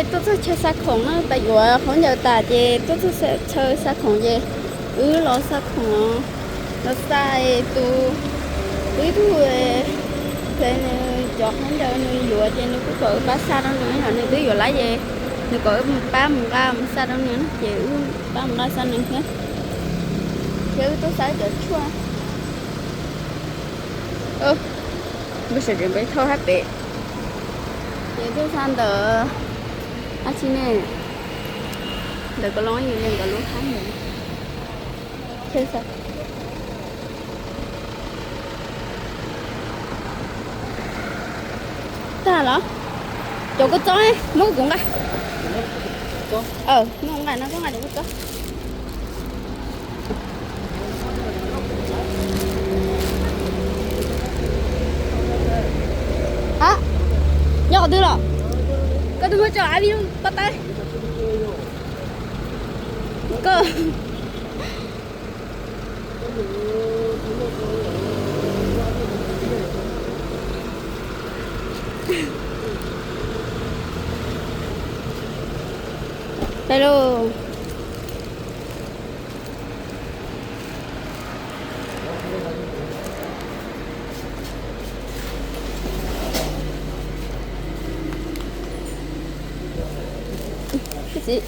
Tuaj txog chaw xa khoom no, tas yuav khaub ncaws tas ces tuaj txog chaw xa khoom ces wb los xa khoom, los xa tus, wb ib tug hle nws cov khaub ncaws nws yuav ces nws kuj kom wb pab xa rau nws, yog nws twb yuav lawm ces nws kom wb pab mus nqa mus xa rau nws ces wb pab mus nqa xa nws thiab. Thiab wb tuaj xa cov tshuaj, npawb sawv daws npawb thauj hab pem, ces tuaj xa ntawm ab tsi ne, ntawm ko loo yus li nkawd lub hab ntawd. Tag los? Cov kua txob muab kuv nqa. Muab kuv nqa no, koj nqa cov kua txob. Nyob qhov twg los? Koj twb muab tso av vij lub pab tawb. Koj Peb lub. Koj txiv.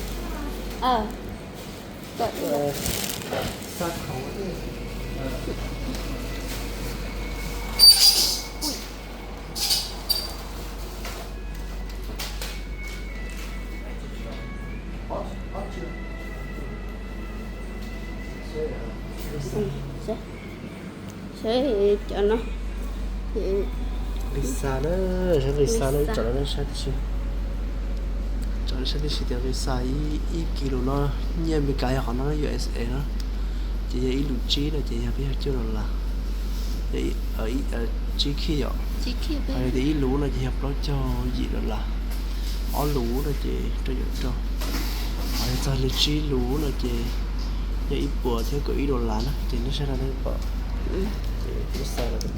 Saib cov no. Nqi xa na, saib nqi xa na, wb tsom rau nej saib tib si. Tsom saib tib si tias nqi xa ib kis lus no, nyiaj Amelikas yog qhov no, U S A no, ces yog ib lus tsib no ces yog peb yog cuaj dollar, tsib khij yom. Hos yog tias ib lus no ces yog plaub caug yim dollar, ob lus no ces rau caum rau, hos yog txog li tsib lus no ces yog ib puas thiab kaum ib dollar na, ces nej saib no nej pom. Ces kuv xa los rau nej.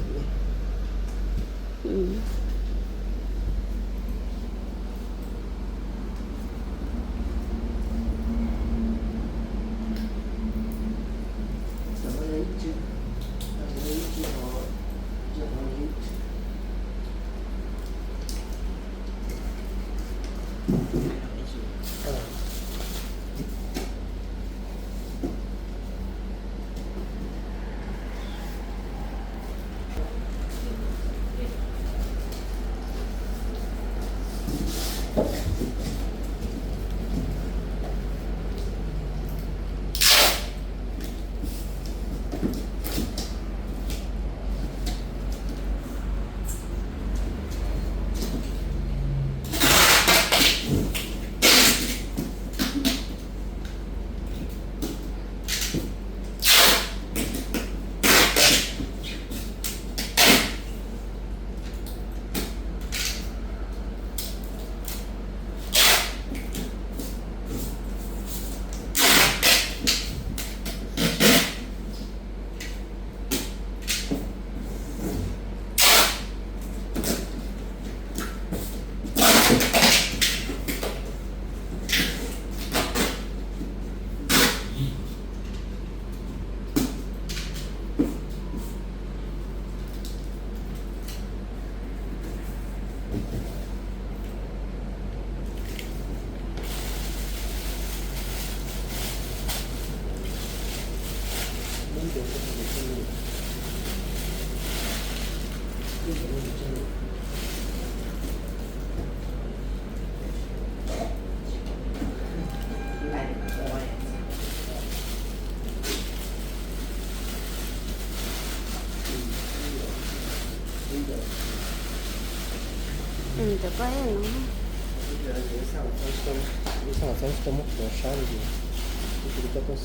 Cov koj no.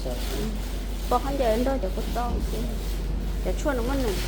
Pos khaub ncaws nrog cov kua txob, cov tshuaj no muaj neeg.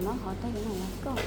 Muab qhov tag no los koj.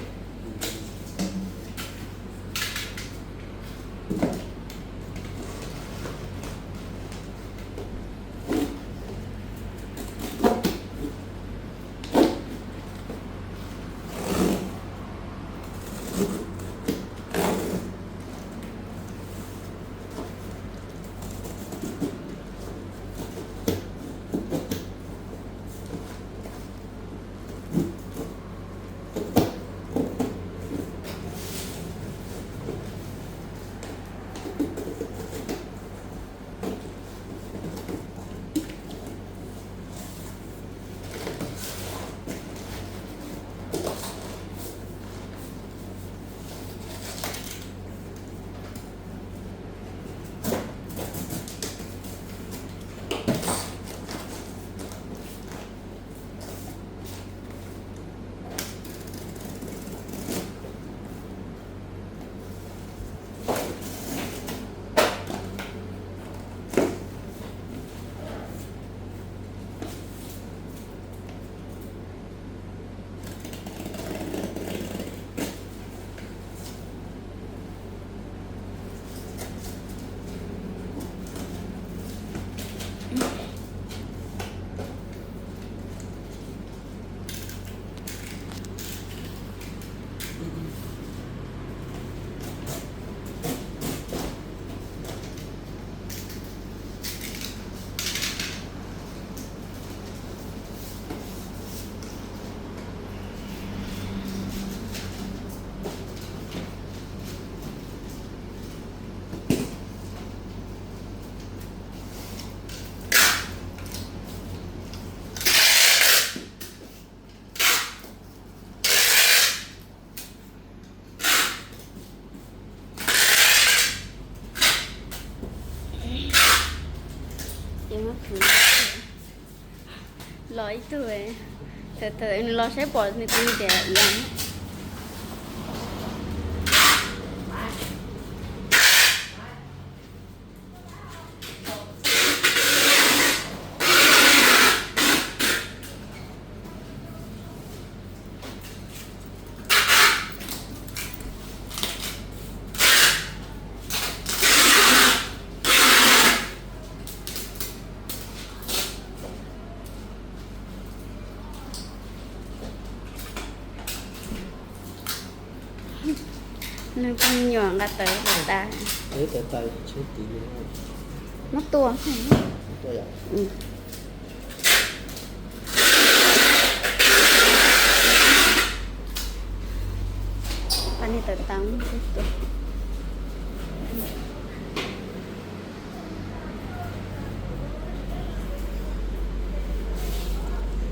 Los ib tug, thaum nws los saib pom nws tus tias iam. Nws pheej nyuam nqa tawv tas tas. Tawv tas, tsheb tiv. Muab tua. Tua yom. Pab niag tawv tas tua.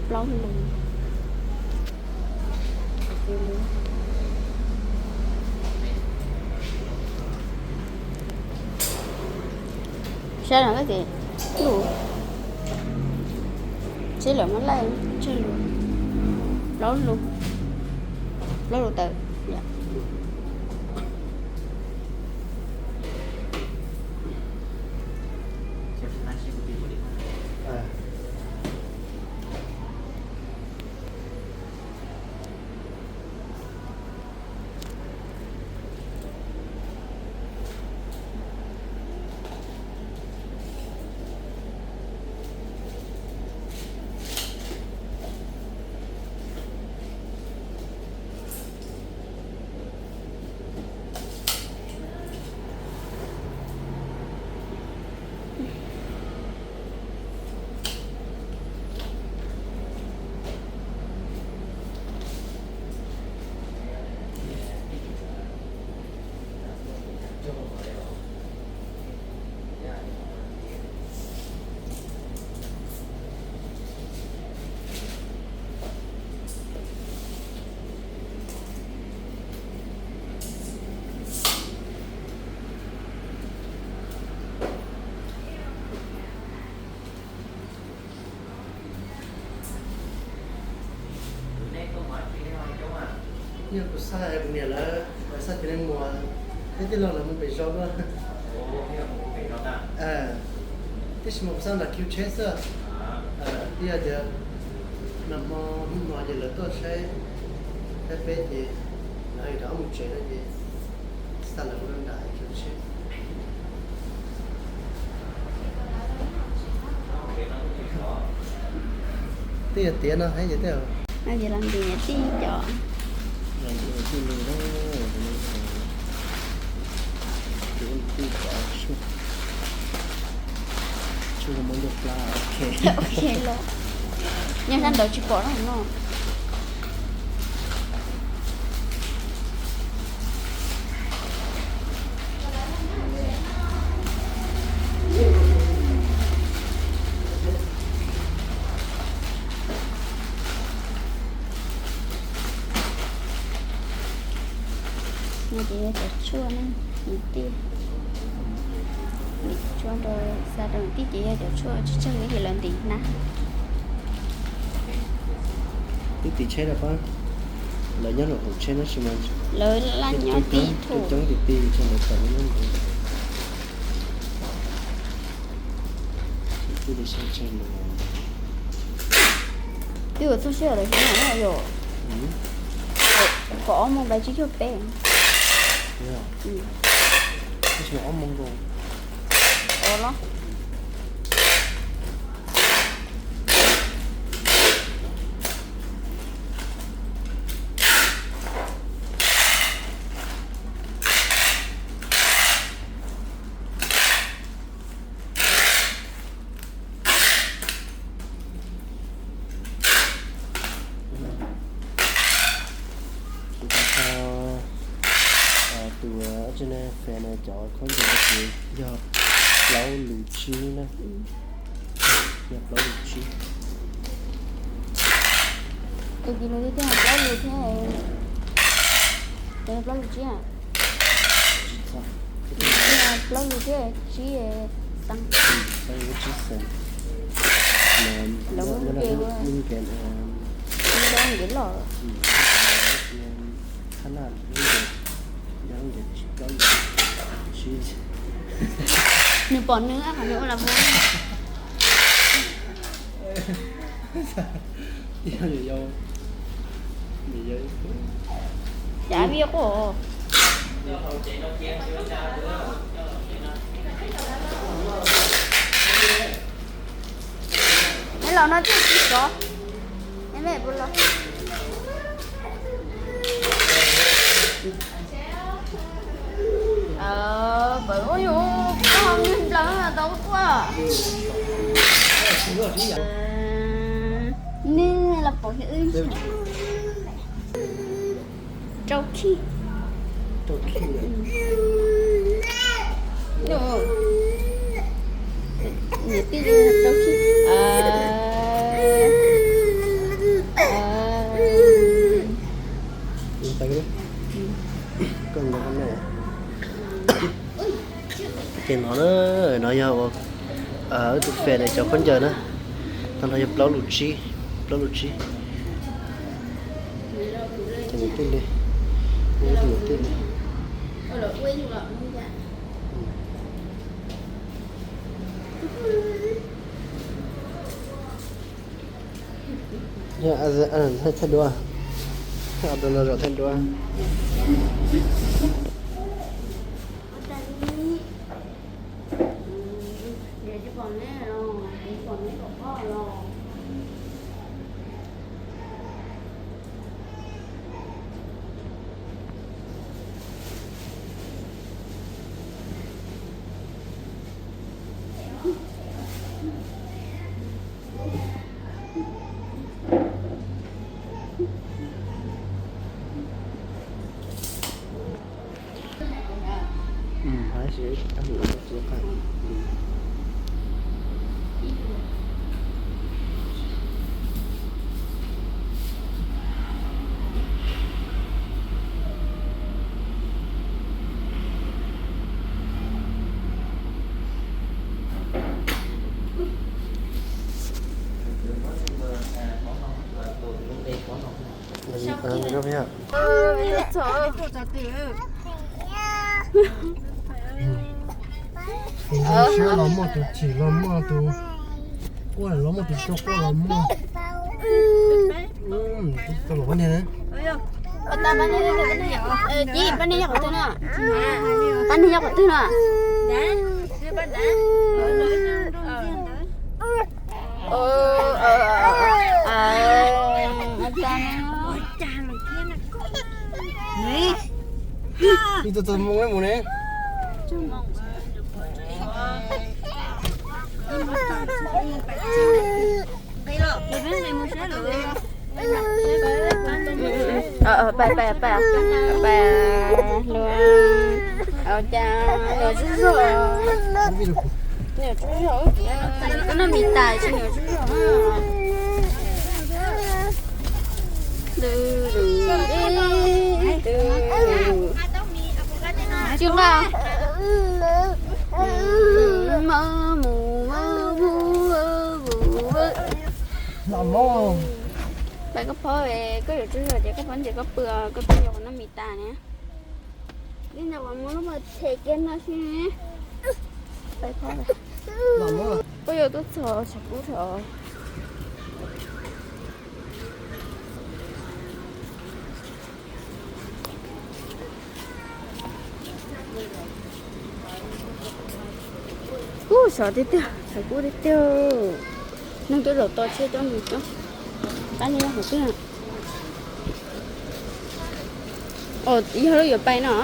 Plaub lus. Saib no ces lus, seb lawv muab laij tsawg lus. Plaub lus, plaub lus tawv. Yog kuv xa kuv niam lawv, lawv xa cov neeg muas thiab tij laug lawv mus pem zos dua. Tab sis mas kuv xa nram kiv tsheb xwb. Yog tias nag hmo hnub no ces lawv tuaj saib, saib peb ces lawv hais rov mus tsev no ces xa lawv mus rau nram tsev. Twb yog tiav no thiab ces twb. No ces los ntim niam tij cov. Los ntim niam tij lus na, niam tij cov tshuaj, tshuaj muab ncauj plab, ok. Ok los. Nyob sab ntawd tsis pom no no. No ces yog cov tshuaj na, niam tij. Ntim tshuaj rau, xa rau niam tij ces yog cov tshuaj tsis tsheej li ces lawv ntim hnab. Twb tim tsheb rau pab, lawv nyob nram hauv tsheb tab sis mas lawv laj nyob tib coob coob tim tim tsheb ntawd tawm li ntawd. Twb ua txog sij hawm lawm thiab no yom. Kaum ob moos pais tsib caug peb. Tab sis ob moos nkaus. Ua los. Kuv tau tus, tus fan no cov khaub ncaws no ces yog plaub lus tsib na. Yog plaub lus tsib. Tus kis lus tiag tiag plaub lus thiab, plaub lus tsib. Plaub lus thiab tsib xees. Lawv muab nkev ua, nkev loj. Nws pom nws qhov nws ua los mus. Cas vij quaj. Neb los no thiaj tsis sov. Neb puas los? Pawv ua yus koj nws nplawm tau quaj. Nws los pom wb. Rau khij. Rau khij. Niam tij rau khij. Ces no na, no yog wb tus fan cov khaub ncaws na, no no yog plaub lus tsib, plaub lus tsib. Ces niam tij li, niam tij li. Thaij duab, thaij duab no zaum thaij duab. Tus zoo siab los muaj tus chim los muaj tus, Los muaj tus tso quaj los muaj. Tau los pab niag na. Pab niag nyob qhov twg no? Pab niag nyob qhov twg no? Ib tug txog moo mus ne. Pais, pais, pais, pais, cas nws tub zog, nws tub zog, noj mis tas tsis nws tub zog. Tsis nqa. Pais koj phob, koj yuav tub zog ces koj phob ntses koj pw, koj phob ntses qhov noj mis tas na. Ib ntawd qhov muab lub them kiag no xwb. Pais phob. Koj yuav tuaj txog tshav kub thaum. Ub, sov tiag tiag, sov kub tiag tiag. Neeg tuaj zaum tos tsheb coob li coob. Qab nyob qhov twg? Os, yog lub yuav pais no.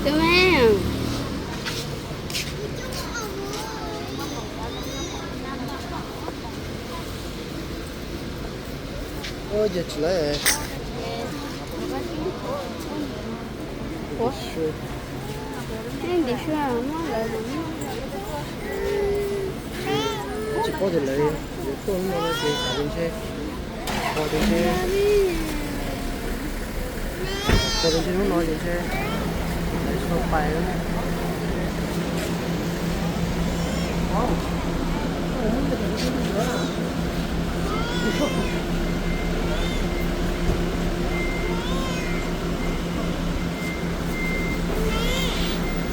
Tus me. Ua cas tsis lawv? Ua, ntim su muab lawv. Tsis paub tias lawv yuav tuaj hnub no ces xav li ntshe, qhov tias ntshe, qhov tias ntshe hnub no ces ntshe lawv tsis tau pais.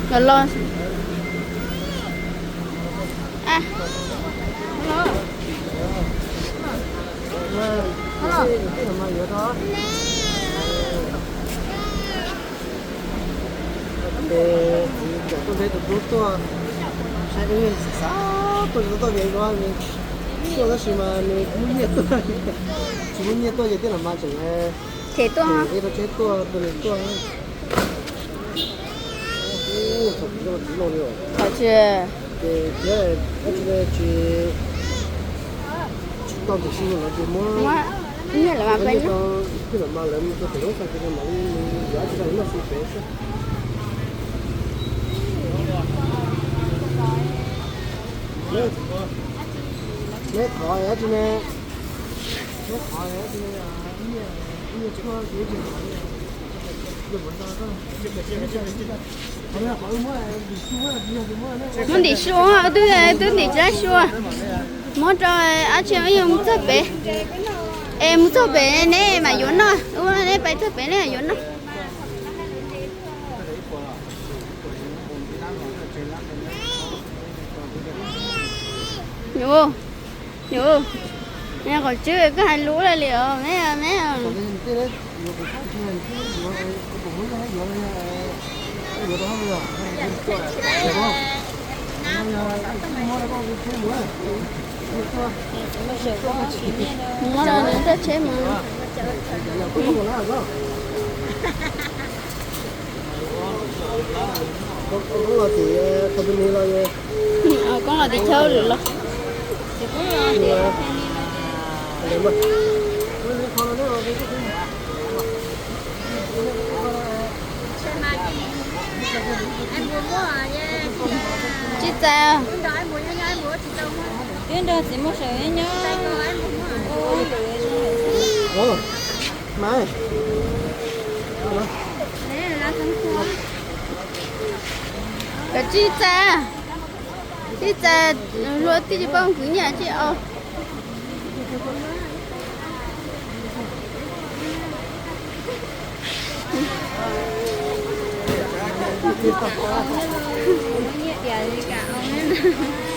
Los los. Ces txiv cov tuaj nrhiav tus hlub tuaj, saib wb xav xav tuaj tsis tau tuaj ces nws tuaj tab sis mas nws muaj nyiaj tuaj, tsis muaj nyiaj tuaj ces tej zaum mas tseem them tuaj, rau tsheb tuaj, rau nws tuaj. Txog txiv loj txiv loj li os. Ces thiab dab tsi ne, tsis tau tam sim no ces muab nyiaj lawv mas peb nyiaj tau, tej zaum mas lawv mus rau pem lub xas ces mam li mus yuav dab tsi rau noj xwb pem xwb. Neb thov dab tsi ne? Neb thov dab tsi ne? Muab ntim su, twb, twb ntim tsis tau su. Muab rau dab tsi, mus txog pem. Es mus txog pem neb mam yuav noj, ua neb pais txog pem neb mam yuav noj. Nyuj, nyuj, me qhov tswb koj hais lus li os me, me. Muab rau nws nrog tsheb mus. Koob los tim chaw lwm los. Tsis txais. Twb nrog txiv muaj seem nyob. Mas, Koj tsij txais, tsij txais, luag twb tsis paub kwv nyiaj tsij os.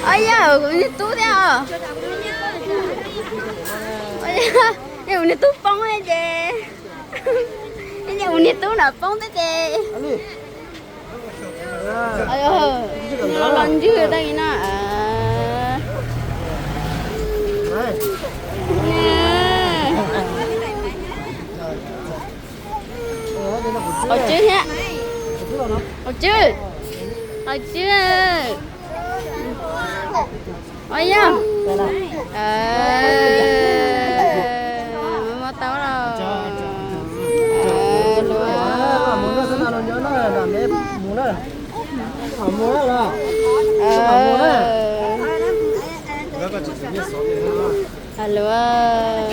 Os, yog kuv niag tub thiab os. Yog kuv niag tub poob ces, yog kuv niag tub no poob thiab ces. Los ntswg tag no. Hauv tswb thiab. Hauv tswb. Hauv tswb. Os, yog. Muab tau los. Luag,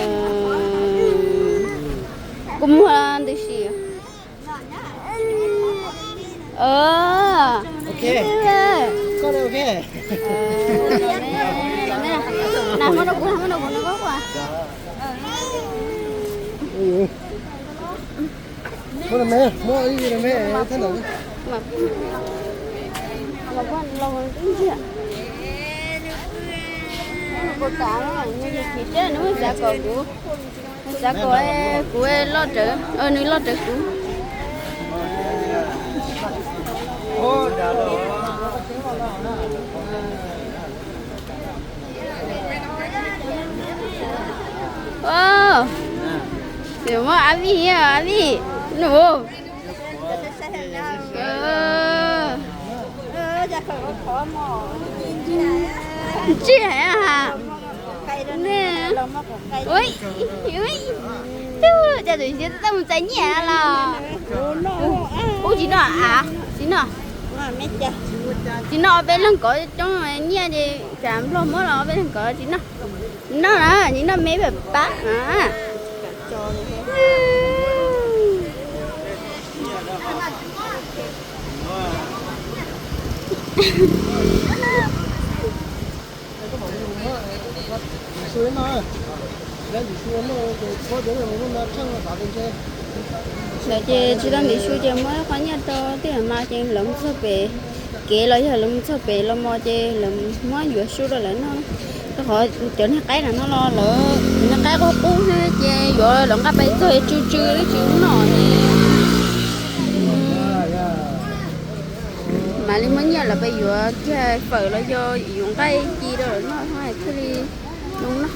kuv muag ntws si. Xav kom kuv loj rawv, nws loj rawv kuv. Muab av vij, av vij, nws. Tsis hais ha. Ua cas tus xyov tau mus txais nyiaj los? Ub, tsis noj av, tsis noj. Tsis noj, ob peb leeg kov coob nyiaj ces tsam Nplog muab los ob peb leeg kov tsis noj. Noj na, tsis noj me pab pab na. Lawv ces tsis tau ntim su ces muab qhov nyiaj rau tej mas ces lawv mus txog pem kev los yog lawv mus txog pem los mos ces lawv muab yuav su rau lawv noj. Rau qhov cov niag qaib no los lawv niag qaib qub qub xwb ces yuav lawv nqa pais txog tsw tsw tsis noj ne. Mam li muab nyiaj lawv pais yuav kiag fawm los yog yuav nqaij ci rau lawv noj thiaj li zoo noj.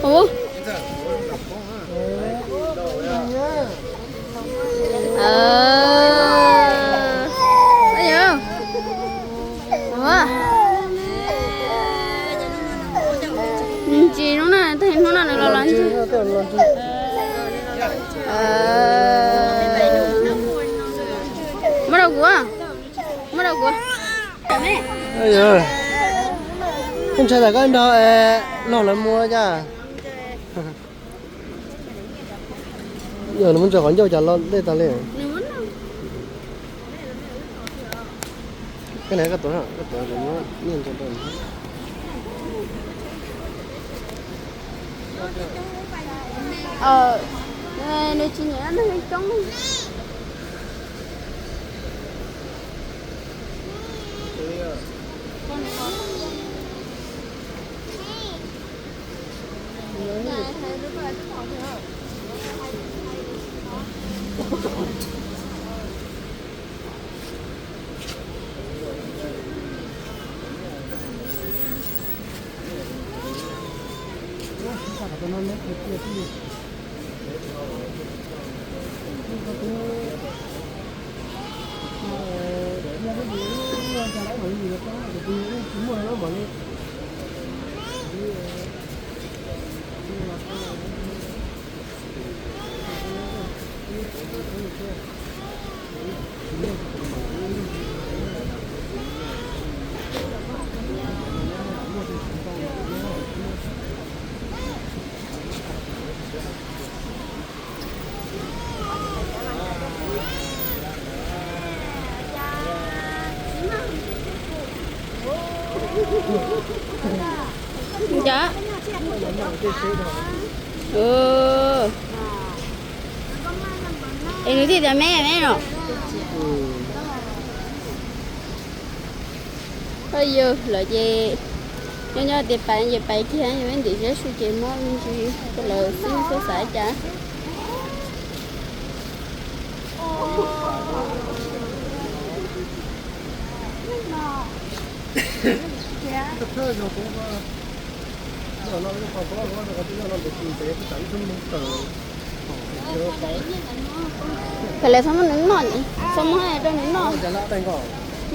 Ub. Ntsis hnub no, hnub no nws los los ntsis. Muab rau kuv, muab rau kuv. Koj ntshai tas koj nrog los lawv mus cas. Yog nws muab ntsaws qhov ncauj cas los dej tas li. Koj niam, koj tuav, koj tuav, muab nyiaj ntsaws rau. Nws tsis nyiam neeg coob. Es nws thiaj tias me me no. Yog lawm ces nyob nyob tias pais ces pais kiag, yog peb ntim siab su ces muab me ntsis rau lawv xwb, txhob xav cas. Koj le txhob muab nws noj, txhob muab rau nws noj.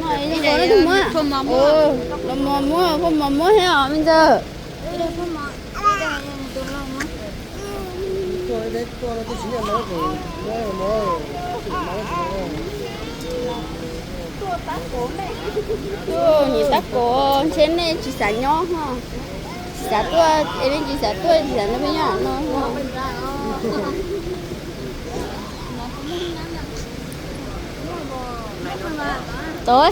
Noj zoo nkaus los muab, los mos muab, phauj mos muab thiab os me ntxawg. Tuaj nim tab kaum ntshe nej tsis xav nyob ho, tsis xav tuaj es nej tsis xav tuaj tsis xav nrog peb nyob no. Tau.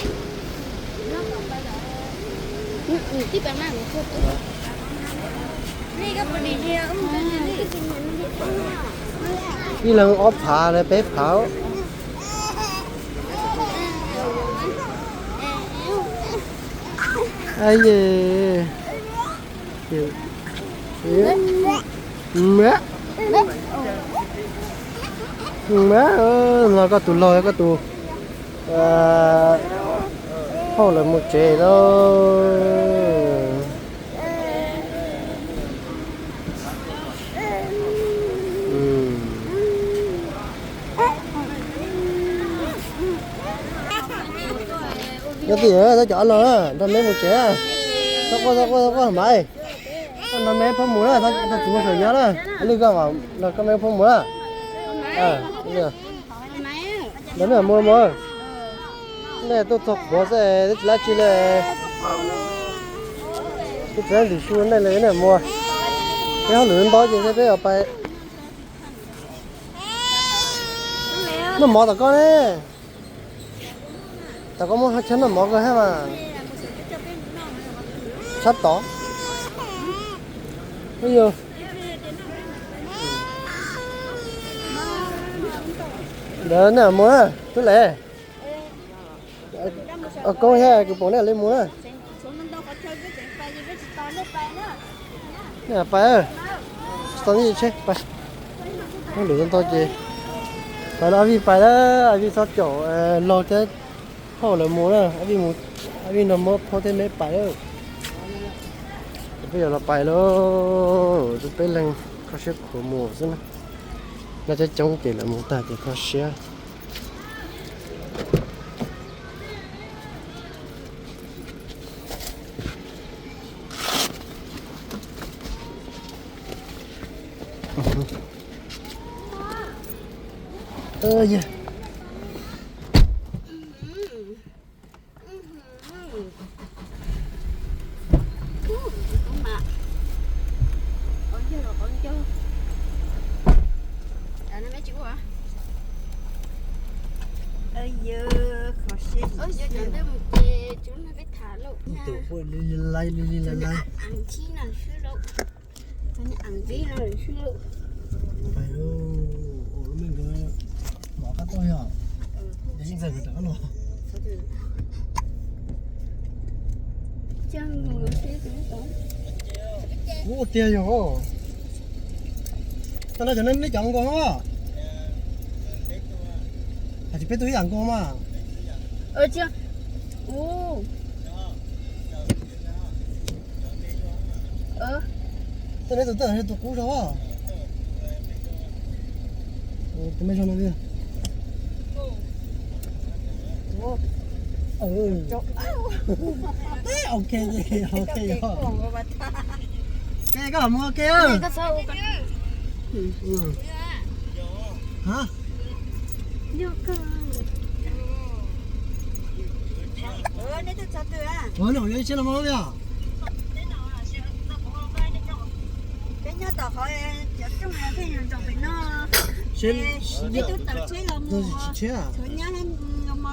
Ib leeg ob phav los peb phav. Los koj tus laug koj tus phauj lawv mus tsev lawm. Nyob twj ywm, txhob cov ob leeg na, nrog meb mus tsev. Txhob quaj, txhob quaj, txhob quaj mas. Koj nrog meb phob mus na, txhob txiv mus saum nyob na. Lwj koj, koj meb phob mus na. Lawv nej mus mus. Nej tuaj txog qhuav xwb, twb tsis dab tsi li. Twb tsis dab tsi su nej li, nej mus. Peb hauj lwm ntau ces peb yuav pais. Noj mov tom koj ne. Tom koj muaj chaw noj mov kawg thiab mas. Sab tod. Ntawd nej mus na, tub les. Koob thiab kuv pom nej li mus na. Nej pais, tsis tau nej tsheb pais. Hauj lwm ntau ces pais los, Ab Vij pais lawm, Ab Vij txhob caum laug thiab phauj lawv mus na, Ab Vij mus, Ab Vij nrog muab phauj thiab meb pais lawm. Ces peb yuav los pais lauj, peb leeg kho siab khuav mus xwb na. Noj coob coob ces lawv mus tag ces kho siab. Pais, lub me nkawd mov qab tauj yog, yeej ntxawg nkawd rov qab los. Ua tiag yog. Tau no cov no neb cov nkaus no. Hais tias peb tug ib yam nkaus mas. Tej no tus twg, tus qub zog. Tus me zog no. Ok, ok. Koj mus ua ke. Ha? Ua no yog ib tsheb los mas yog. Tsis tsheb,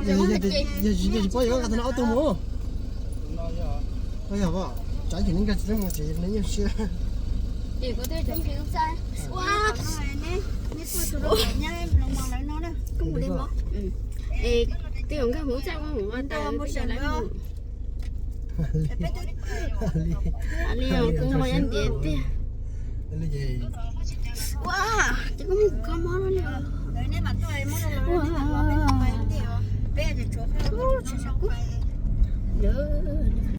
yog tsis paub yog koj qhov no ob tug mus. Koj yog, tsam ces nej nkag tsis tau mus tsev, nej yeej siab. Ces kuv twb cov pheej ub txaj. Ua, koj mus li mos. Es twb yog nkag mus ub txaj, koj mus ua tas mus sawv mus. Li os, kuv mus ntiav tiag. Ua, ces koj mus kho mob no li. Ua, ub, tshav kub. Lawv